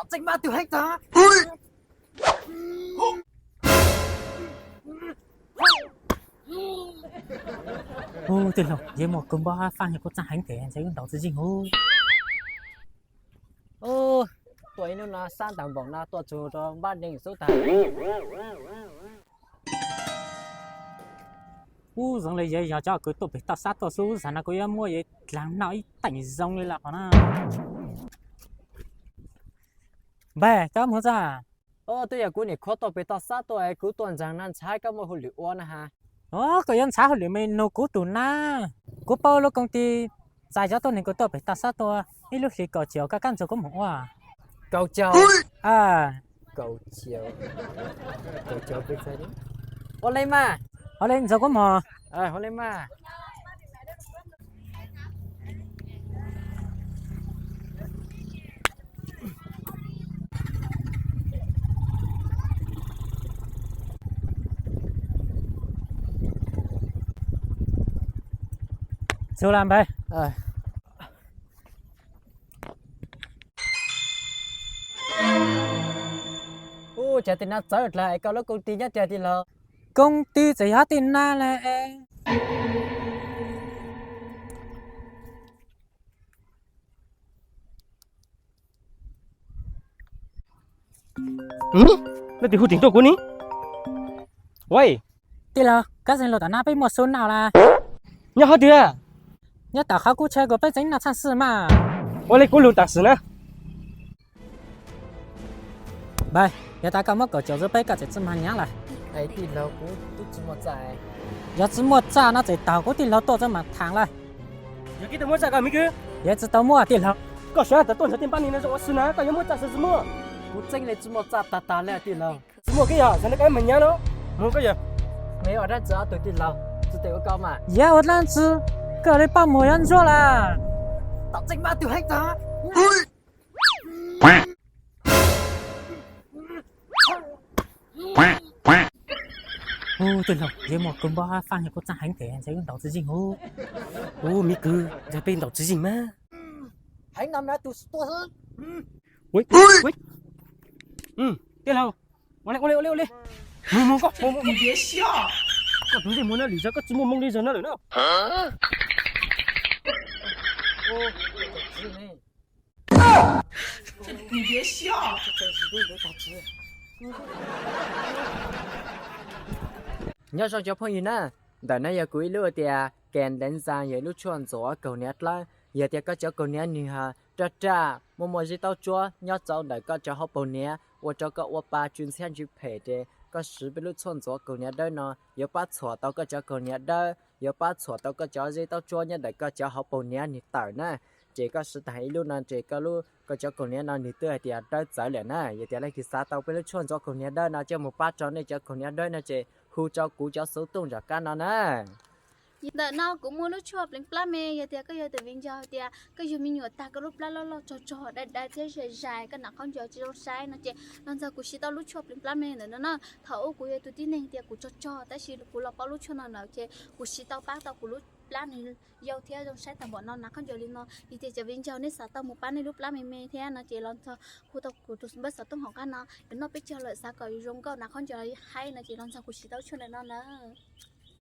Txeeb mas tus heev tag. Ub, tij laug, yog muaj kawg npab faj yog kuv txaj heev tes ntshe wb ntaus tsis yeej ub. Tuaj ib hnub no sab ntaus npaum no tuaj txug rau npab deev xub tag. Ub, zoo li yog cov kws tuaj pem toj sab tuaj xwb, zaum no kuv yuav muab yawg dlaag noj ib teem zoo li lawm hov na. Npawg, koj mus txog? Twb yog kuv niam khuav tuaj pem toj sab tuaj, kuv tuaj ntseeg no ntxhais koj muaj hauj lwm ua na has. Koj yuav ntxhais hauj lwm me nug kuv tus nab. Kuv paub lub koob tij txais cov tuab neeg kws tuaj pem toj sab tuaj, ib lub hlis kaum caum, koj kab ntxug kuv moog ua. Kaum caum? Kaum caum. Ua li mas. Ua li ntxug kuv moog. Ua li mas. Txug lawm npawg. Ub, cas tej nab txawv dlaag es koj lub koob tij nyob twg tij laug? Koob tij txawm yog tej nab le. Leej twg hu tseem tuaj kuv ne? Ua, tij laug, kab xeem lug tom nab peb muaj xub noj lawm. Nyob qhov twg? Nyob tom qhov kub tshab kuv peb tseem noj txhaj xwb mas. Ua li kuv lug tam sim na. Npawg, yog tas koj muab kaum caum txug peb koj tseem tsi mag nyaav lawm. Tij laug, kuv tub tsi muaj txaj. Yog tsi muaj txaj no tseem taug kuv tij laug tuaj txog mas thaam lawm. Yog koj tau muab txaj koj me kwv? Yog tsi tau muaj tij laug. Koj saib tas tuaj nrug tej npab neeg no zoo ua si na, koj yuav muab txaj saib tsi muaj. Kuv tseeb le tsi muaj txaj tag tag le tij laug. Tsi muaj koj yog, txhad koj mag nyaav no. Moog koj yog. Yog ua dlaab tsi ob tug tij laug, tsi tes ua koj mas. Yog ua dlaab tsi, koj li poj muag yuav ntsuab lawm. Tom tseeb mas tug heev tag. Ub, tij laug, yog muaj kawg npab faj yog kuv txaj heev tes ntshe wb ntaus tsis yeej ub. Ub, me kwv, ntshe peb ntaus tsis yeej mas. Heev no mas tus tua xwb. Tij laug, ua li, ua li, ua li, ua li. Moog, moog koj, moog, moog. Koj tus ntsej muag no lwm zaug koj tsis muaj moo li zaug no lawm na. Nyob zoo cov phooj ywg na, ntawm no yog kuv ib lub tias Kem Deev Xaa yog ib lub tshuaj ntxuav kaug hniav dawb. Yog tias koj cov kaug hniav nwg raj raj, muaj muaj zeb taub tsuab nyob rau ntawm koj cov hauv paug hniav ua rau koj ua pa tsw ntxhiab ntsw phem ces koj siv peb lub tshuaj ntxuav kaug hniav dawb no yuav pab txhuam tau koj cov kaug hniav dawb, yuav pab txhuam tau koj cov zeb taub tsuab nyob ntawm koj cov hauv paug hniav nwg tawm na. Ces koj siv tag ib lub no ces koj lub, koj cov kaug hniav no nwg twb hais tias dawb txawv lawm na. Yog tias leej twg xav tau peb lub tshuaj ntxuav kaug hniav dawb no coj mus pab rau nej cov kaug hniav dawb no ces hu rau kuv cov xuv tooj nram qab no na. Ntawm no kuv muaj lub tshuaj pleev plab me, yog tias koj yog tus viv ncaus hais tias koj yug me nyuam tag koj lub plab loj loj tsog tsog dai dai thiab zais zais, koj nam qhob ncos tsis zoo saib no ces los ntxog kuv siv tau lub tshuaj pleev plab me ntawm no na. Thaum ub kuv yog tus tib neeg tias kuv tsog tsog tab sis kuv los paub lub tshuaj no lawm ces kuv siv tau pab tau kuv lub plab nws yau thiab zoo saib tag npaum no, nam qhob ncos li no. Yog tias cov viv ncaus nej xav tau mus pab nej lub plab me me thiab no ces los ntxog hu tau kuv tus npawb xov tooj hauv qab no, yuav noj peb caug lawm, xav kom yuav zoo nkauj nam qhob ncos haib no ces los ntxog kuv siv tau lub tshuaj ntawm no na.